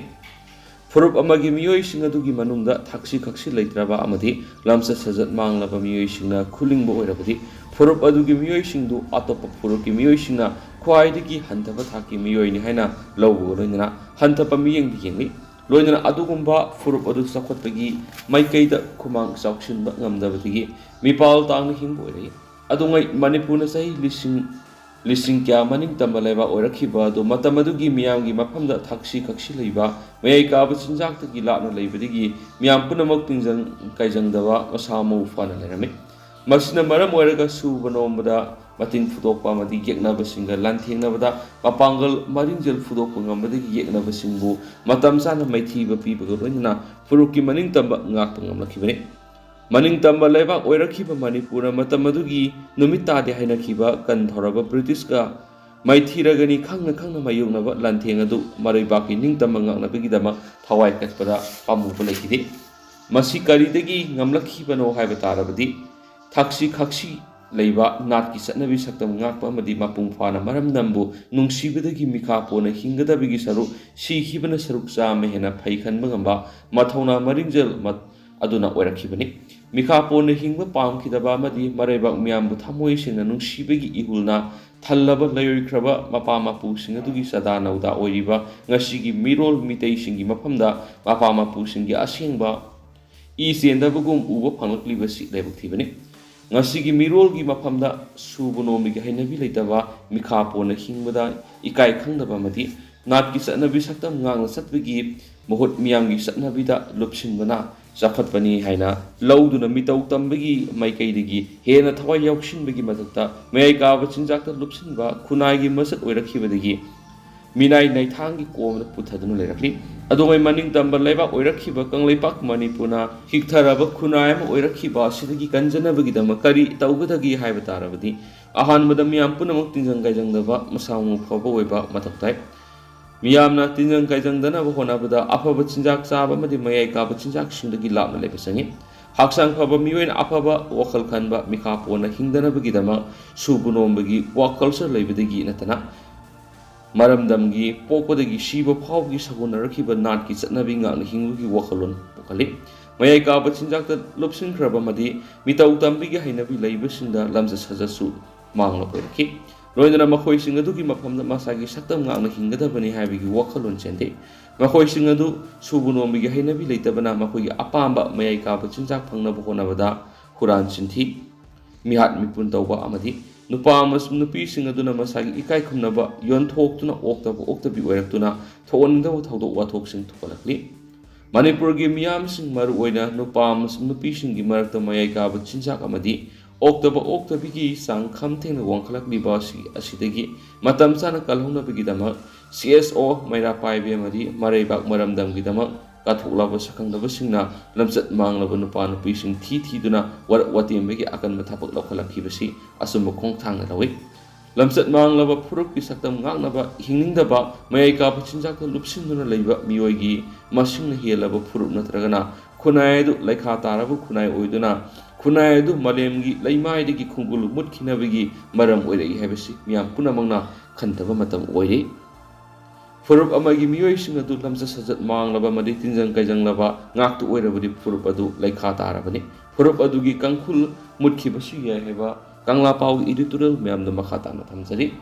ꯐꯨꯔꯨꯞ ꯑꯃꯒꯤ ꯃꯤꯑꯣꯏꯁꯤꯡ ꯑꯗꯨꯒꯤ ꯃꯅꯨꯡꯗ ꯊꯛꯁꯤ ꯈꯛꯁꯤ ꯂꯩꯇ꯭ꯔꯕ ꯑꯃꯗꯤ ꯂꯝꯆꯠ ꯁꯥꯖꯠ ꯃꯥꯡꯂꯕ ꯃꯤꯑꯣꯏꯁꯤꯡꯅ ꯈꯨꯂꯤꯡꯕ ꯑꯣꯏꯔꯕꯗꯤ ꯐꯨꯔꯨꯞ ꯑꯗꯨꯒꯤ ꯃꯤꯑꯣꯏꯁꯤꯡꯗꯨ ꯑꯇꯣꯞꯄ ꯐꯨꯔꯨꯞꯀꯤ ꯃꯤꯑꯣꯏꯁꯤꯡꯅ ꯈ꯭ꯋꯥꯏꯗꯒꯤ ꯍꯟꯊꯕ ꯊꯥꯛꯀꯤ ꯃꯤꯑꯣꯏꯅꯤ ꯍꯥꯏꯅ ꯂꯧꯕꯒ ꯂꯣꯏꯅꯅ ꯍꯟꯊꯕ ꯃꯤꯠꯌꯦꯡꯗ ꯌꯦꯡꯂꯤ꯫ ꯂꯣꯏꯅꯅ ꯑꯗꯨꯒꯨꯝꯕ ꯐꯨꯔꯨꯞ ꯑꯗꯨ ꯆꯥꯎꯈꯠꯄꯒꯤ ꯃꯥꯏꯀꯩꯗ ꯈꯨꯃꯥꯡ ꯆꯥꯎꯁꯤꯟꯕ ꯉꯝꯗꯕꯗꯒꯤ ꯃꯤꯄꯥꯜ ꯇꯥꯡꯅ ꯍꯤꯡꯕ ꯑꯣꯏꯔꯛꯏ꯫ ꯑꯗꯨꯉꯩ ꯃꯅꯤꯄꯨꯔꯅ ꯆꯍꯤ ꯂꯤꯁꯤꯡ, ꯂꯤꯁꯤꯡ ꯀꯌꯥ ꯃꯅꯤꯡ ꯇꯝꯕ ꯂꯩꯕꯥꯛ ꯑꯣꯏꯔꯛꯈꯤꯕ ꯑꯗꯨ ꯃꯇꯝ ꯑꯗꯨꯒꯤ ꯃꯤꯌꯥꯝꯒꯤ ꯃꯐꯝꯗ ꯊꯛꯁꯤ ꯈꯛꯁꯤ ꯂꯩꯕ, ꯃꯌꯥꯏ ꯀꯥꯕ ꯆꯤꯟꯖꯥꯛꯇꯒꯤ ꯂꯥꯞꯅ ꯂꯩꯕꯗꯒꯤ ꯃꯤꯌꯥꯝ ꯄꯨꯝꯅꯃꯛ ꯇꯤꯟꯖꯪ ꯀꯥꯏꯖꯪꯗꯕ ꯃꯁꯥ ꯃꯎ ꯐꯅ ꯂꯩꯔꯝꯃꯤ꯫ ꯃꯁꯤꯅ ꯃꯔꯝ ꯑꯣꯏꯔꯒ ꯁꯨꯕ ꯅꯣꯝꯕꯗ ꯃꯇꯤꯟ ꯐꯨꯗꯣꯛꯄ ꯑꯃꯗꯤ ꯌꯦꯛꯅꯕꯁꯤꯡꯒ ꯂꯥꯟꯊꯦꯡꯅꯕꯗ ꯃꯄꯥꯡꯒꯜ ꯃꯔꯤꯡꯖꯦꯜ ꯐꯨꯗꯣꯛꯄ ꯉꯝꯕꯗꯒꯤ ꯌꯦꯛꯅꯕꯁꯤꯡꯕꯨ ꯃꯇꯝ ꯆꯥꯅ ꯃꯥꯏꯊꯤꯕ ꯄꯤꯕꯒ ꯂꯣꯏꯅꯅ ꯐꯨꯔꯨꯞꯀꯤ ꯃꯅꯤꯡ ꯇꯝꯕ ꯉꯥꯛꯄ ꯉꯝꯂꯛꯈꯤꯕꯅꯤ꯫ ꯃꯅꯤꯡ ꯇꯝꯕ ꯂꯩꯕꯥꯛ ꯑꯣꯏꯔꯛꯈꯤꯕ ꯃꯅꯤꯄꯨꯔꯅ ꯃꯇꯝ ꯑꯗꯨꯒꯤ ꯅꯨꯃꯤꯠ ꯇꯥꯗꯦ ꯍꯥꯏꯅꯈꯤꯕ ꯀꯟ ꯊꯧꯔꯕ ꯕ꯭ꯔꯤꯇꯤꯁꯀ ꯃꯥꯏꯊꯤꯔꯒꯅꯤ ꯈꯪꯅ ꯈꯪꯅ ꯃꯥꯌꯣꯛꯅꯕ ꯂꯥꯟꯊꯦꯡ ꯑꯗꯨ ꯃꯔꯩꯕꯥꯛꯀꯤ ꯅꯤꯡꯇꯝꯕ ꯉꯥꯛꯅꯕꯒꯤꯗꯃꯛ ꯊꯋꯥꯏ ꯀꯠꯄꯗ ꯄꯥꯝꯃꯨꯕ ꯂꯩꯈꯤꯗꯦ꯫ ꯃꯁꯤ ꯀꯔꯤꯗꯒꯤ ꯉꯝꯂꯛꯈꯤꯕꯅꯣ ꯍꯥꯏꯕ ꯇꯥꯔꯕꯗꯤ, ꯊꯛꯁꯤ ꯈꯥꯛꯁꯤ ꯂꯩꯕ ꯅꯥꯠꯀꯤ ꯆꯠꯅꯕꯤ ꯁꯛꯇꯝ ꯉꯥꯛꯄ ꯑꯃꯗꯤ ꯃꯄꯨꯡ ꯐꯥꯅ ꯃꯔꯝꯗꯝꯕꯨ ꯅꯨꯡꯁꯤꯕꯗꯒꯤ ꯃꯤꯈꯥ ꯄꯣꯟꯅ ꯍꯤꯡꯒꯗꯕꯒꯤ ꯁꯔꯨꯛ ꯁꯤꯈꯤꯕꯅ ꯁꯔꯨꯛ ꯆꯥꯝꯃ ꯍꯦꯟꯅ ꯐꯩ ꯈꯟꯕ ꯉꯝꯕ ꯃꯊꯧꯅꯥ ꯃꯔꯤꯡꯖꯦꯜ ꯃ-, ꯑꯗꯨꯅ ꯑꯣꯏꯔꯛꯈꯤꯕꯅꯤ꯫ ꯃꯤꯈꯥ ꯄꯣꯟꯅ ꯍꯤꯡꯕ ꯄꯥꯝꯈꯤꯗꯕ ꯑꯃꯗꯤ ꯃꯔꯩꯕꯥꯛ ꯃꯤꯌꯥꯝꯕꯨ ꯊꯃꯣꯏ ꯁꯦꯡꯅ ꯅꯨꯡꯁꯤꯕꯒꯤ ꯏꯍꯨꯜꯅ ꯊꯜꯂꯕ ꯂꯩꯔꯣꯏꯈ꯭ꯔꯕ ꯃꯄꯥ ꯃꯄꯨꯁꯤꯡ ꯑꯗꯨꯒꯤ ꯆꯥꯗꯥ ꯅꯧꯗꯥ ꯑꯣꯏꯔꯤꯕ ꯉꯁꯤꯒꯤ ꯃꯤꯔꯣꯜ ꯃꯤꯇꯩꯁꯤꯡꯒꯤ ꯃꯐꯝꯗ ꯃꯄꯥ ꯃꯄꯨꯁꯤꯡꯒꯤ ꯑꯁꯦꯡꯕ ꯏ ꯆꯦꯟꯗꯕꯒꯨꯝ ꯎꯕ ꯐꯪꯂꯛꯂꯤꯕꯁꯤ ꯂꯥꯏꯕꯛ ꯊꯤꯕꯅꯤ꯫ ꯉꯁꯤꯒꯤ ꯃꯤꯔꯣꯜꯒꯤ ꯃꯐꯝꯗ ꯁꯨꯕ ꯅꯣꯝꯕꯒꯤ ꯍꯩꯅꯕꯤ ꯂꯩꯇꯕ, ꯃꯤꯈꯥ ꯄꯣꯟꯅ ꯍꯤꯡꯕꯗ ꯏꯀꯥꯏ ꯈꯪꯗꯕ ꯑꯃꯗꯤ ꯅꯥꯠꯀꯤ ꯆꯠꯅꯕꯤ ꯁꯛꯇꯝ ꯉꯥꯛꯅ ꯆꯠꯄꯒꯤ ꯃꯍꯨꯠ ꯃꯤꯌꯥꯝꯒꯤ ꯆꯠꯅꯕꯤꯗ ꯂꯨꯞꯁꯤꯟꯕꯅ ꯆꯥꯎꯈꯠꯄꯅꯤ ꯍꯥꯏꯅ ꯂꯧꯗꯨꯅ ꯃꯤꯇꯧ ꯇꯝꯕꯒꯤ ꯃꯥꯏꯀꯩꯗꯒꯤ ꯍꯦꯟꯅ ꯊꯋꯥꯏ ꯌꯥꯎꯁꯤꯟꯕꯒꯤ ꯃꯊꯛꯇ ꯃꯌꯥꯏ ꯀꯥꯕ ꯆꯤꯟꯖꯥꯛꯇ ꯂꯨꯞꯁꯤꯟꯕ ꯈꯨꯟꯅꯥꯏꯒꯤ ꯃꯁꯛ ꯑꯣꯏꯔꯛꯈꯤꯕꯗꯒꯤ ꯃꯤꯅꯥꯏ ꯅꯩꯊꯥꯡꯒꯤ ꯀꯣꯝꯗ ꯄꯨꯊꯗꯨꯅ ꯂꯩꯔꯛꯂꯤ꯫ ꯑꯗꯨꯉꯩ ꯃꯅꯤꯡ ꯇꯝꯕ ꯂꯩꯕꯥꯛ ꯑꯣꯏꯔꯛꯈꯤꯕ ꯀꯪꯂꯩꯄꯥꯛ ꯃꯅꯤꯄꯨꯔꯅ ꯍꯤꯛꯊꯔꯕ ꯈꯨꯟꯅꯥꯏ ꯑꯃ ꯑꯣꯏꯔꯛꯈꯤꯕ ꯑꯁꯤꯗꯒꯤ ꯀꯟꯖꯅꯕꯒꯤꯗꯃꯛ ꯀꯔꯤ ꯇꯧꯒꯗꯒꯦ ꯍꯥꯏꯕ ꯇꯥꯔꯕꯗꯤ, ꯑꯍꯥꯟꯕꯗ ꯃꯤꯌꯥꯝ ꯄꯨꯝꯅꯃꯛ ꯇꯤꯟꯖꯪ ꯀꯥꯏꯖꯪꯗꯕ, ꯃꯁꯥ ꯃꯎ ꯐꯕ ꯑꯣꯏꯕ ꯃꯊꯧ ꯇꯥꯏ꯫ ꯃꯤꯌꯥꯝꯅ ꯇꯤꯟꯖꯪ ꯀꯥꯏꯖꯪꯗꯅꯕ ꯍꯣꯠꯅꯕꯗ ꯑꯐꯕ ꯆꯤꯟꯖꯥꯛ ꯆꯥꯕ ꯑꯃꯗꯤ ꯃꯌꯥꯏ ꯀꯥꯕ ꯆꯤꯟꯖꯥꯛꯁꯤꯡꯗꯒꯤ ꯂꯥꯞꯅ ꯂꯩꯕ ꯆꯪꯏ꯫ ꯍꯛꯆꯥꯡ ꯐꯕ ꯃꯤꯑꯣꯏꯅ ꯑꯐꯕ ꯋꯥꯈꯜ ꯈꯟꯕ, ꯃꯤꯈꯥ ꯄꯣꯟꯅ ꯍꯤꯡꯗꯅꯕꯒꯤꯗꯃꯛ ꯁꯨꯕ ꯅꯣꯝꯕꯒꯤ ꯋꯥꯈꯜꯁꯨ ꯂꯩꯕꯗꯒꯤ ꯅꯠꯇꯅ ꯃꯔꯝꯗꯝꯒꯤ ꯄꯣꯛꯄꯗꯒꯤ ꯁꯤꯕ ꯐꯥꯎꯕꯒꯤ ꯁꯥꯒꯣꯟꯅꯔꯛꯈꯤꯕ ꯅꯥꯠꯀꯤ ꯆꯠꯅꯕꯤ ꯉꯥꯛꯅ ꯍꯤꯡꯕꯒꯤ ꯋꯥꯈꯜꯂꯣꯟ ꯄꯨꯈꯠꯂꯤ꯫ ꯃꯌꯥꯏ ꯀꯥꯕ ꯆꯤꯟꯖꯥꯛꯇ ꯂꯨꯞꯁꯤꯟꯈ꯭ꯔꯕ ꯑꯃꯗꯤ ꯃꯤꯇꯧ ꯇꯝꯕꯤꯒꯤ ꯍꯩꯅꯕꯤ ꯂꯩꯕꯁꯤꯡꯗ ꯂꯝꯆꯠ ꯁꯥꯖꯠꯁꯨ ꯃꯥꯡꯂꯣꯞ ꯑꯣꯏꯔꯛꯈꯤ꯫ ꯂꯣꯏꯅꯅ ꯃꯈꯣꯏꯁꯤꯡ ꯑꯗꯨꯒꯤ ꯃꯐꯝꯗ ꯃꯁꯥꯒꯤ ꯁꯛꯇꯝ ꯉꯥꯛꯅ ꯍꯤꯡꯒꯗꯕꯅꯤ ꯍꯥꯏꯕꯒꯤ ꯋꯥꯈꯜꯂꯣꯟ ꯆꯦꯟꯗꯦ꯫ ꯃꯈꯣꯏꯁꯤꯡ ꯑꯗꯨ ꯁꯨꯕ ꯅꯣꯝꯕꯒꯤ ꯍꯩꯅꯕꯤ ꯂꯩꯇꯕꯅ ꯃꯈꯣꯏꯒꯤ ꯑꯄꯥꯝꯕ ꯃꯌꯥꯏ ꯀꯥꯕ ꯆꯤꯟꯖꯥꯛ ꯐꯪꯅꯕ ꯍꯣꯠꯅꯕꯗ ꯍꯨꯔꯥꯟ ꯆꯤꯟꯊꯤ, ꯃꯤꯍꯥꯠ ꯃꯤꯄꯨꯟ ꯇꯧꯕ ꯑꯃꯗꯤ ꯅꯨꯄꯥ ꯑꯃꯁꯨꯡ ꯅꯨꯄꯤꯁꯤꯡ ꯑꯗꯨꯅ ꯃꯁꯥꯒꯤ ꯏꯀꯥꯏ ꯈꯨꯝꯅꯕ ꯌꯣꯟꯊꯣꯛꯇꯨꯅ ꯑꯣꯛꯇꯕ ꯑꯣꯛꯇꯕꯤ ꯑꯣꯏꯔꯛꯇꯨꯅ ꯊꯣꯛꯍꯟꯅꯤꯡꯗꯕ ꯊꯧꯗꯣꯛ ꯋꯥꯊꯣꯛꯁꯤꯡ ꯊꯣꯛꯍꯜꯂꯛꯂꯤ꯫ ꯃꯅꯤꯄꯨꯔꯒꯤ ꯃꯤꯌꯥꯝꯁꯤꯡ, ꯃꯔꯨꯑꯣꯏꯅ ꯅꯨꯄꯥ ꯑꯃꯁꯨꯡ ꯅꯨꯄꯤꯁꯤꯡꯒꯤ ꯃꯔꯛꯇ ꯃꯌꯥꯏ ꯀꯥꯕ ꯆꯤꯟꯖꯥꯛ ꯑꯃꯗꯤ ꯑꯣꯛꯇꯕ ꯑꯣꯛꯇꯕꯤꯒꯤ ꯆꯥꯡ ꯈꯝ ꯊꯦꯡꯅ ꯋꯥꯡꯈꯠꯂꯛꯂꯤꯕ ꯑꯁꯤ, ꯑꯁꯤꯗꯒꯤ ꯃꯇꯝ ꯆꯥꯅ ꯀꯜꯍꯧꯅꯕꯒꯤꯗꯃꯛ ꯁꯤ ꯑꯦꯁ ꯑꯣ, ꯃꯩꯔꯥ ꯄꯥꯏꯕꯤ ꯑꯃꯗꯤ ꯃꯔꯩꯕꯥꯛ ꯃꯔꯝꯗꯝꯒꯤꯗꯃꯛ ꯀꯠꯊꯣꯛꯂꯕ ꯁꯛꯈꯪꯗꯕꯁꯤꯡꯅ ꯂꯝꯆꯠ ꯃꯥꯡꯂꯕ ꯅꯨꯄꯥ ꯅꯨꯄꯤꯁꯤꯡ ꯊꯤ ꯊꯤꯗꯨꯅ ꯋꯥꯔꯛ ꯋꯥꯇꯦꯝꯕꯒꯤ ꯑꯀꯟꯕ ꯊꯕꯛ ꯂꯧꯈꯠꯂꯛꯈꯤꯕꯁꯤ ꯑꯆꯨꯝꯕ ꯈꯣꯡꯊꯥꯡꯅ ꯂꯧꯏ꯫ ꯂꯝꯆꯠ ꯃꯥꯡꯂꯕ ꯐꯨꯔꯨꯞꯀꯤ ꯁꯛꯇꯝ ꯉꯥꯛꯅꯕ ꯍꯤꯡꯅꯤꯡꯗꯕ, ꯃꯌꯥꯏ ꯀꯥꯕ ꯆꯤꯟꯖꯥꯛꯇ ꯂꯨꯞꯁꯤꯟꯗꯨꯅ ꯂꯩꯕ ꯃꯤꯑꯣꯏꯒꯤ ꯃꯁꯤꯡꯅ ꯍꯦꯜꯂꯕ ꯐꯨꯔꯨꯞ ꯅꯠꯇ꯭ꯔꯒꯅ ꯈꯨꯟꯅꯥꯏ ꯑꯗꯨ ꯂꯩꯈꯥ ꯇꯥꯔꯕ ꯈꯨꯟꯅꯥꯏ ꯑꯣꯏꯗꯨꯅ ꯈꯨꯟꯅꯥꯏ ꯑꯗꯨ ꯃꯥꯂꯦꯝꯒꯤ ꯂꯩꯃꯥꯏꯗꯒꯤ ꯈꯣꯡꯒꯨꯜ ꯃꯨꯠꯈꯤꯅꯕꯒꯤ ꯃꯔꯝ ꯑꯣꯏꯔꯛꯏ ꯍꯥꯏꯕꯁꯤ ꯃꯤꯌꯥꯝ ꯄꯨꯝꯅꯃꯛꯅ ꯈꯟꯊꯕ ꯃꯇꯝ ꯑꯣꯏꯔꯦ꯫ ꯐꯨꯔꯨꯞ ꯑꯃꯒꯤ ꯃꯤꯑꯣꯏꯁꯤꯡ ꯑꯗꯨ ꯂꯝꯆꯠ ꯁꯥꯖꯠ ꯃꯥꯡꯂꯕ ꯑꯃꯗꯤ ꯇꯤꯟꯖꯪ ꯀꯥꯏꯖꯪꯂꯕ ꯉꯥꯛꯇ ꯑꯣꯏꯔꯕꯗꯤ ꯐꯨꯔꯨꯞ ꯑꯗꯨ ꯂꯩꯈꯥ ꯇꯥꯔꯕꯅꯤ꯫ ꯐꯨꯔꯨꯞ ꯑꯗꯨꯒꯤ ꯀꯥꯡꯈꯨꯜ ꯃꯨꯠꯈꯤꯕꯁꯨ ꯌꯥꯏ ꯍꯥꯏꯕ ꯀꯪꯂꯥ ꯄꯥꯎꯒꯤ editorial ꯃꯌꯥꯝꯗꯨ ꯃꯈꯥ ꯇꯥꯅ ꯊꯝꯖꯔꯤ꯫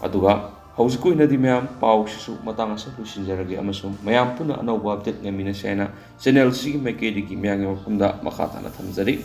ꯑꯗꯨꯒ ꯍꯧꯖꯤꯛꯀꯤ ꯑꯣꯏꯅꯗꯤ ꯃꯌꯥꯝ ꯄꯥꯎꯁꯤꯁꯨ ꯃꯇꯥꯡ ꯑꯁꯤꯗ ꯂꯣꯏꯁꯤꯟꯖꯔꯒꯦ ꯑꯃꯁꯨꯡ ꯃꯌꯥꯝ ꯄꯨꯟꯅ ꯑꯅꯧꯕ update ꯉꯥꯏꯃꯤꯟꯅꯁꯤ ꯍꯥꯏꯅ channel ꯁꯤꯒꯤ ꯃꯥꯏꯀꯩꯗꯒꯤ ꯃꯌꯥꯝꯒꯤ ꯃꯐꯝꯗ ꯃꯈꯥ ꯇꯥꯅ ꯊꯝꯖꯔꯤ꯫